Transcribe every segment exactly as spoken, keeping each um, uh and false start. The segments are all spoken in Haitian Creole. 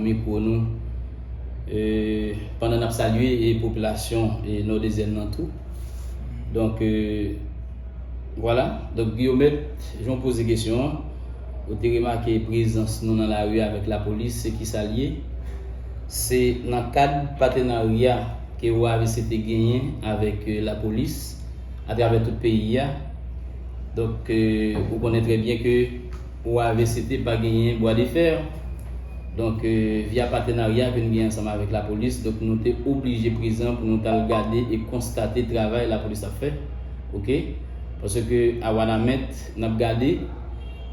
mikwo nou, e, pandan n ap salye, e, popilasyon, e, nòdezyèn nan tou. Donk, e, vwala. Donk, Guillaumet, jan w poze kesyon an, ou te remake prezans nou nan lari avèk lapolis, se kisa l ye? Se nan kad patenarya ke O A V C te genyen avèk, e, lapolis atravè tout peyi a. Donk, e, ou konnen trè byen ke O A V C te pa genyen bwa de fè. Donk, e, via patenarya ke n gen ansanm avèk lapolis, donk nou te oblije prezan pou nou t al gade e konstate travay lapolis ap fè. Oke? Paske a Wanament, n ap gade,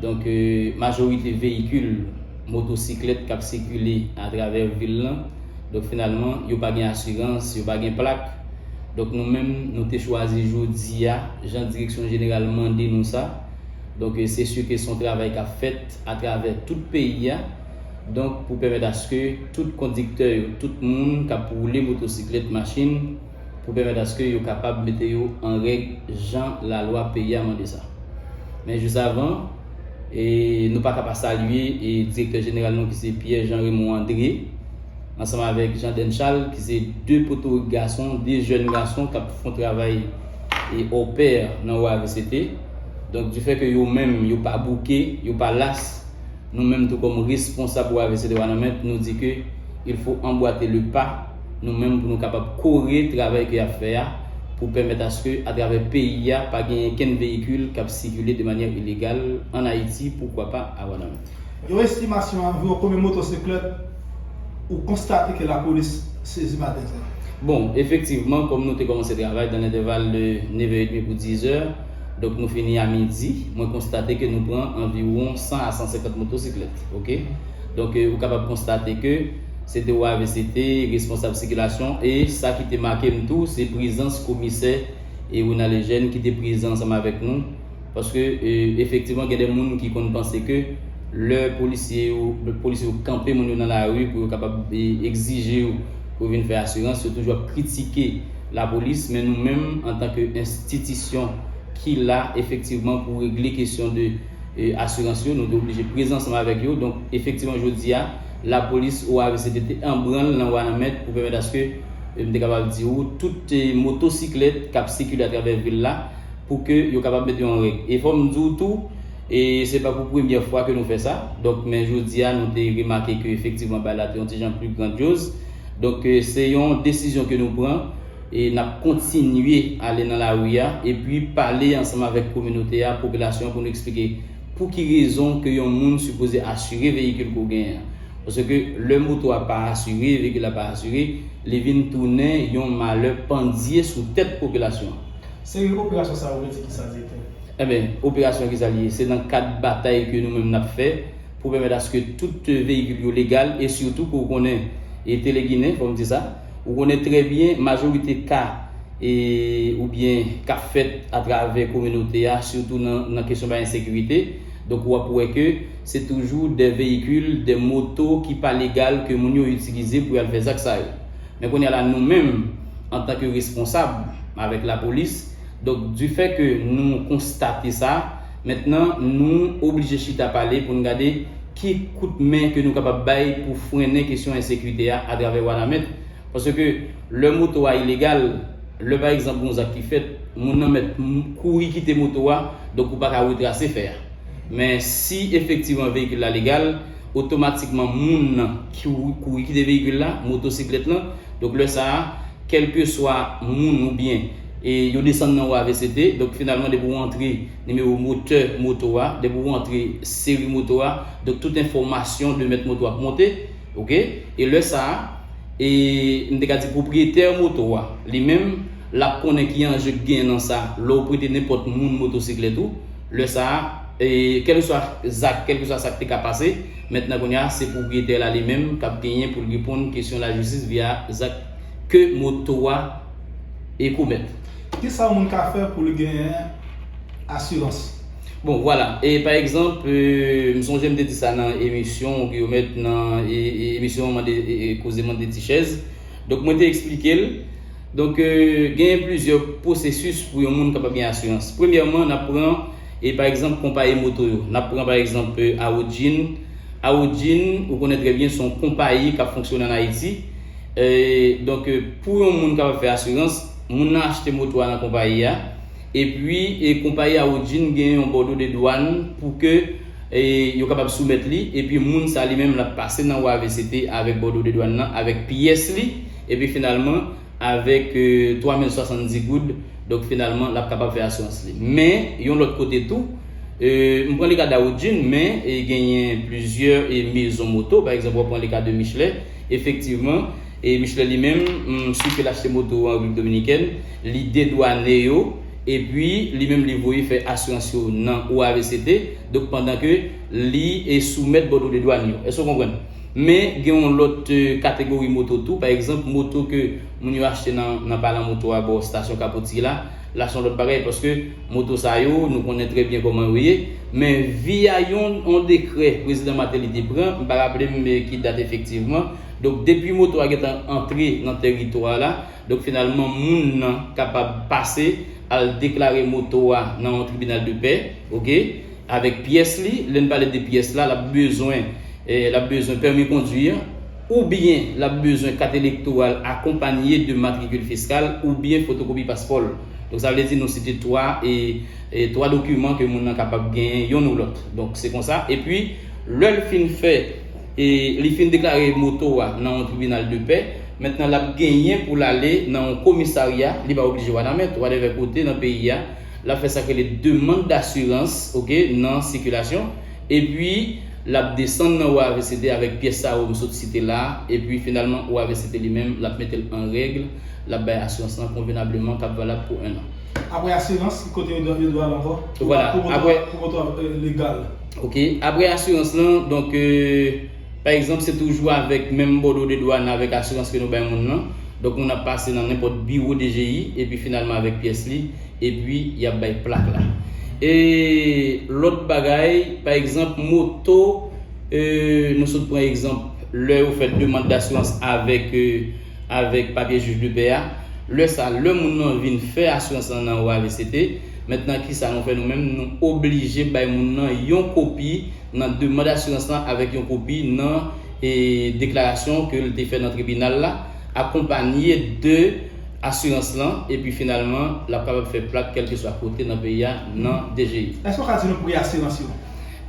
donk, e, majorite veyikil motosiklèt k ap sikile atravè vil lan, donk, finalman, yo pa gen asirans, yo pa gen plak. Donk, nou menm, nou te chwazi jodi a, jan Direksyon Jeneral mande nou sa. Donk, e, se si ke se yon travay k ap fèt atravè tout peyi a. Donk, pou pèmèt aske tout kondiktè yo, tout moun k ap woule motosiklèt, machin, pou pèmèt aske yo kapab mete yo an règ jan lalwa peyi a mande sa. Men jis avan, e, nou pa ka pa salye, e, direktè jeneral nou ki se Pierre Jean Raymond André, ansanm avèk Jean Denchal, ki se de potorik gason, de jèn gason k ap fè yon travay, e, opè nan O A V C T. Donk, difè ke yo menm, yo pa bouke, yo pa las, nou menm tou kòm responsab O A V C T Wanament, nou di ke il faut emboîter le pas, nou menm pou nou kapab kore travay ke y ap fè a, pou pèmèt aske atravè peyi a, pa gen kenn veyikil k ap sikile de manyè ilegal an Ayiti, poukwa pa a Wanament. Yon estimasyon anviwon konbyen motosiklèt ou konstate ke lapolis sezi maten sa? Bon, efektivman, kòm nou te kòmanse travay dan lentèval de nevè edmi pou dizè, donk nou fini a midi, mwen konstate ke nou pran anviwon san a san senkant motosiklèt, oke? Donk, e, ou kapab konstate ke se te O A V C T, responsab sikilasyon, e sa ki te make m tou, se prezans komisè e Ronald Eugène ki te prezan ansanm avèk nou. Paske, e, efektivman, gen de moun ki konn panse ke lè polisye yo, polisye yo kanpe moun yo nan lari pou yo kapab, e, egzije yo pou yo vin fè asirans, yo toujou ap kritike lapolis, men nou menm, antanke enstitisyon ki la efektivman pou regle kesyon de, e, asirans yo, nou te oblije prezan ansanm avèk yo. Donk, efektivman, jodi a, lapolis O A V C T te an branl nan Wanament pou pèmèt aske, e, m te kapab di ou, tout, e, motosiklèt k ap sikile atravè vil la, pou ke yo kapab mete yon règ. E fò m di w tou, e se pa pou premyè fwa ke nou fè sa. Donk, men jodi a, nou te remake ke efektivman, bagay la te yon ti jan pli grandyoz. Donk, e, se yon desizyon ke nou pran, e n ap kontinye ale nan lari a, epi pale ansanm avèk kominote a, popilasyon an, pou nou eksplike pou ki rezon ke yon moun sipoze asire veyikil ke w genyen an. Paske lè moto a pa asire, veyikil la pa asire, li vin tounen yon malè pandye sou tèt popilasyon an. Seri operasyon sa yo vle di kisa, direktè? Enben, operasyon ki sa l ye? Se nan kad batay ke nou menm n ap fè pou pèmèt aske tout veyikil yo legal e sitou ke w konnen, e Tele Ginen, fò m di sa, ou konnen trè byen majorite ka, e, oubyen k ap fèt atravè kominote a, sitou nan, nan kesyon bay ensekirite. Donk, w ap wè ke se toujou de veyikil, de moto ki pa legal ke moun yo itilize pou y al fè zak sa yo. Men kounye a la, nou menm, antanke responsab avèk lapolis, donk, difè ke nou konstate sa, mentnan, nou oblije chita pale pou n gade ki kout men ke nou kapab bay pou frennen kesyon ensekirite a atravè Wanament. Paske lè moto a ilegal, lè pa egzanp gon zak ki fèt, moun nan mèt m-, kouri kite moto a, donk ou pa ka retrase fè a. Men si efektivman veyikil la legal, otomatikman moun nan ki ou-, kouri kite veyikil la, motosiklèt lan, donk lè sa a, kèlkeswa moun oubyen, e, yo desann nan O A V C T, donk finalman depi w antre nimewo motè moto a, depi w antre seri moto a, donk tout enfòmasyon de mèt moto a ap monte, oke? E lè sa a, e m te ka di pwopriyetè moto a, li menm, l ap konnen ki anje k genyen nan sa, lè w prete nenpòt moun motosiklèt ou, lè sa a, e kèlkeswa zak, kèlkeswa sa k te ka pase, mentnan kounye a, se pwopriyetè la li menm k ap genyen pou l reponn kesyon lajistis via zak ke moto a e komèt. Kisa yon moun ka fè pou li genyen asirans? Bon, vwala. E pa egzanp, e, m sonje m te di sa nan emisyon Guillaumet, nan, e, e, emisyon mande, e, e, koze mande ti chèz. Donk, mwen te eksplike l. Donk, e, genyen plizyè pwosesis pou yon moun kapab gen asirans. Premyèman, n ap pran, e, pa egzanp, konpayi moto yo. N ap pran, pa egzanp, e, Arodjin, Awoodjin, ou konnen trè byen, se yon konpayi k ap fonksyone ann Ayiti. E, donk, e, pou yon moun kapab fè asirans, moun nan achte moto a nan konpayi a, epi, e, konpayi Awoodjin gen yon bòdwo de dwàn pou ke, e, yo kapab soumèt li, epi moun sa li menm l ap pase nan O A V C T avèk bòdwo de dwàn nan, avèk pyès li, epi finalman, avèk, e, twa mil swasanndis goud, donk finalman, l ap kapab fè asirans li. Men, yon lòt kote tou, e, m pran le ka Awoodjin, men, e, genyen plizyè, e, mezon moto, pa egzanp, w ap pran le ka de Michelet, efektivman, e, Michelet li menm, m, si ke l achte moto an Repiblik Dominikèn, li dedwane yo, epi li menm li voye fè asirans yo nan O A V C T, donk pandan ke li, e, soumèt bòdwo de dwàn yo. Èske w konprann? Men gen yon lòt, e, kategori moto tou. Pa egzanp, moto ke moun yo achte nan, nan palan moto a bò estasyon Kapoti la, la se yon lòt bagay, paske moto sa yo, nou konnen trè byen kòman yo ye. Men via yon, yon dekrè prezidan Martelly te pran, m pa raple m, e, ki dat efektivman. Donk, depi moto a gentan antre nan tèritwa a la, donk, finalman, moun nan kapab pase al deklare moto a nan yon tribinal de pè, oke, avèk pyès li. Lè n pale de pyès la, l ap bezwen, e, l ap bezwen pèmi kondwi, oubyen l ap bezwen kat elektoral akonpanye de matrikil fiskal, oubyen fotokopi paspò l. Donk, sa vle di nou site twa, e, e, twa dokiman ke moun nan kapab genyen, yonn ou lòt. Donk, se konsa. Epi, lè l fin fè, e, li fin deklare moto a nan yon tribinal de pè, mentnan l ap genyen pou l ale nan yon komisarya, li pa oblije Wanament, whatever kote nan peyi a, l ap fè sa k rele demann dasirans, oke, nan sikilasyon, epi l ap desann nan O A V C T avèk pyès sa yo m sot site la, epi finalman O A V C T li menm, l ap mete l an règ, l ap bay asirans lan konvenableman k ap valab pou en an. Apre asirans, ki kote yo dwe, yo dwe al ankò? Pou, vwala, pou moto, apre, pou moto, e, legal. Oke, apre asirans lan, donk, e, pa egzanp, se toujou avèk menm bòdwo de dwàn avèk asirans ke nou bay moun nan. Donk, moun ap pase nan nenpòt biwo D G I, epi finalman avèk pyès li, epi y ap bay plak la. E lòt bagay, pa egzanp, moto, e, nou sot pran egzanp, lè yo fè demann dasirans avèk, e, avèk papye jij de pè a, lè sa, lè moun nan vin fè asirans lan nan O A V C T, mentnan ki sa nou fè nou menm, nou oblije bay moun nan yon kopi nan demann asirans lan avèk yon kopi nan, e, deklarasyon ke l te fè nan tribinal la, akonpanye de asirans lan, epi finalman, l ap kapab fè plak kèlkeswa kote nan peyi a nan D G I. Èske w ka di nou pri asirans yo?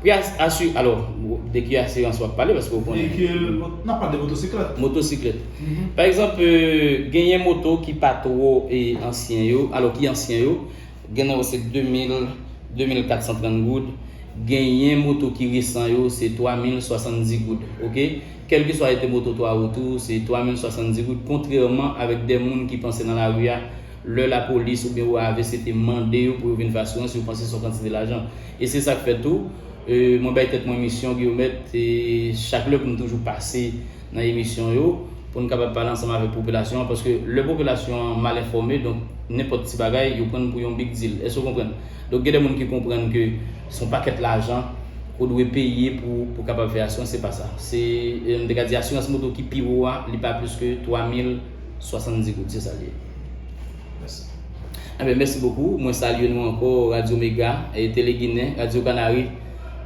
Pri as-, asi-, alò, de ki asirans w ap pale, paske w konnen. Veyikil, mot-, n ap pale de motosiklèt. Motosiklèt. Mhm. Pa egzanp, e, genyen moto ki pa twò, e, ansyen yo, alò ki ansyen yo, gen nan yo se de mil, de mil kat san trant goud. Genyen moto ki resan yo, se twa mil swasanndis goud, oke? Kèlkeswa ete moto twa wout ou, se twa mil swasanndis goud, kontrèman avèk de moun ki panse nan lari a, lè lapolis oubyen O A V C T mande yo pou yo vin fè asirans, yo panse se yon kantite lajan. E se sa k fè tou, e, mwen bay tèt mwen misyon, Guillaume, e chak lè pou m toujou pase nan emisyon yo, pou n kapab pale ansanm avèk popilasyon an, paske lè popilasyon an mal enfòme, donk, nenpòt ti bagay, yo pran l pou yon big deal. Èske w konprann? Donk, gen de moun ki konprann ke se yon pakèt lajan ke w dwe peye pou, pou kapab fè asirans, se pa sa. Se, e, m te ka di asirans moto ki pi wo a, li pa plis ke twa mil swasanndis goud, se sa l ye. Mèsi. Enben, mèsi bokou. Mwen salye nou ankò, Radio Mega, e, Tele Ginen, Radio Kanari.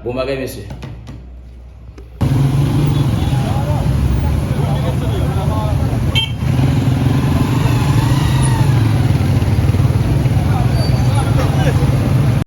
Bon bagay, mesye.